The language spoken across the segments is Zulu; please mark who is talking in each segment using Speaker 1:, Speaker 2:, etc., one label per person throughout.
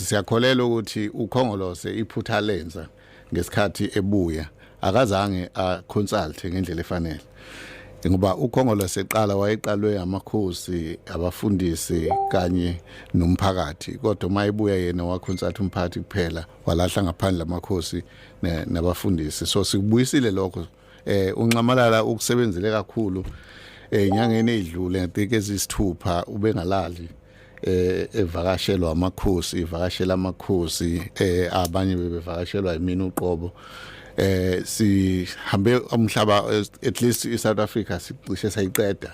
Speaker 1: Siyakholela ukuthi uKhongolose iphutha lenza ngesikhathi ebuya, akazange a-consult ngendlela efanele, ngoba uKhongolose eqala wayeqalwe amakhosi, abafundisi kanye nomphakathi, kodwa uma ebuya yena wa-consult umphakathi kuphela, walahla ngaphandle amakhosi nabafundisi. So sikubuyisile lokho. UNxamalala ukusebenzile kakhulu enyangeni ezidlule, I think ezisithupha ubengalali, evakashelwa amakhosi, ivakashela amakhosi, abanye bebevakashelwa yimina uqobo. Sihambe umhlaba, at least iSouth Africa sicishe sayiqeda.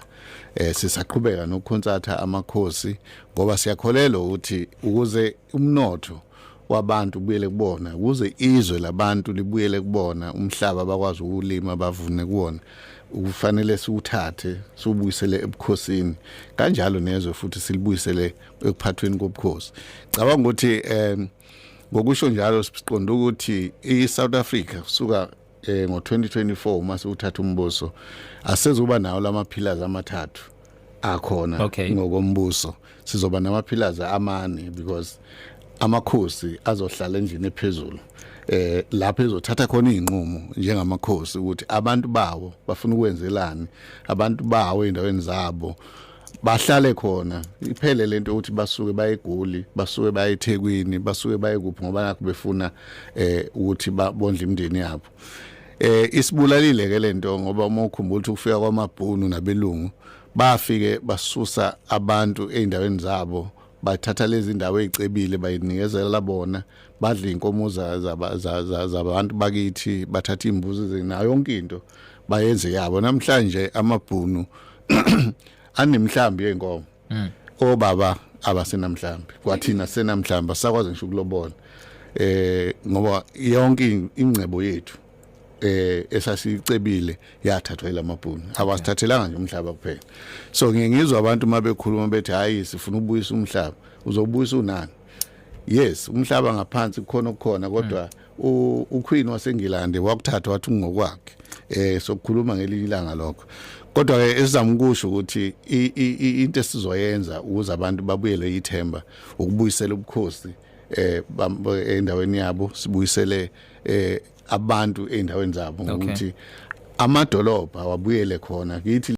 Speaker 1: Sisaqhubeka nokuconsulta amakhosi ngoba siyakholelwa ukuthi ukuze umnotho wabantu ubuyele kubona, ukuze izwe labantu libuyele kubona, umhlaba bakwazi ukulima, bavune kuwona, kufanele siwuthathe siwubuyisele ebukhosini, kanjalo nezwe futhi silibuyisele ekuphathweni kobukhosi. Cabanga ukuthi ngokusho njalo siqonda ukuthi iSouth Africa kusuka ngo2024 uma siwuthatha umbuso asezuba nawo lama pillars amathathu akhona. Ngokombuso sizoba nama pillars amane because amakhosi azohlala endlini ephezulu, lapho ezothatha khona izinqumo njengamakhosi ukuthi abantu bawo bafuna ukwenzelani, abantu bawo endaweni zabo bahlale khona, iphele lento ukuthi basuke baye eGoli, basuke baye eThekwini, basuke baye kuphi, ngoba nakho befuna ukuthi babondle imindeni yabo. Isibulalile ke lento, ngoba uma ukhumbula ukuthi ukufika kwamabhunu nabelungu, bafike basusa abantu eindaweni zabo, bathatha lezi ndawo ezicebile bayinikezela bona, badla inkomo zabantu bakithi, bathatha imbuzi nayo yonke into bayenze yabo. Namhlanje amabhunu anemhlambi yenkomo, obaba abasenamhlambi, kwathina senamhlambi asakwazi ngisho ukulobola, ngoba yonke ingcebo yethu esasicebile yathathwa ilamabhunu. Awasithathelanga nje umhlaba kuphela. So ngiye ngizwa abantu uma bekhuluma bethi, "Hayi, sifuna ukubuyisa umhlaba." Uzobuyisa unani? Yes, umhlaba ngaphansi kukhona okukhona, kodwa uQueen waseNgilandi wakuthatha wathi ungokwakhe. Sokukhuluma ngelinye ilanga lokho. Kodwa ke esizama ukusho ukuthi into esizoyenza ukuze abantu babuyele ithemba ukubuyisela ubukhosi endaweni yabo, sibuyisele abantu eindaweni zabo, ngokuthi amadolobha wabuyele khona kithi.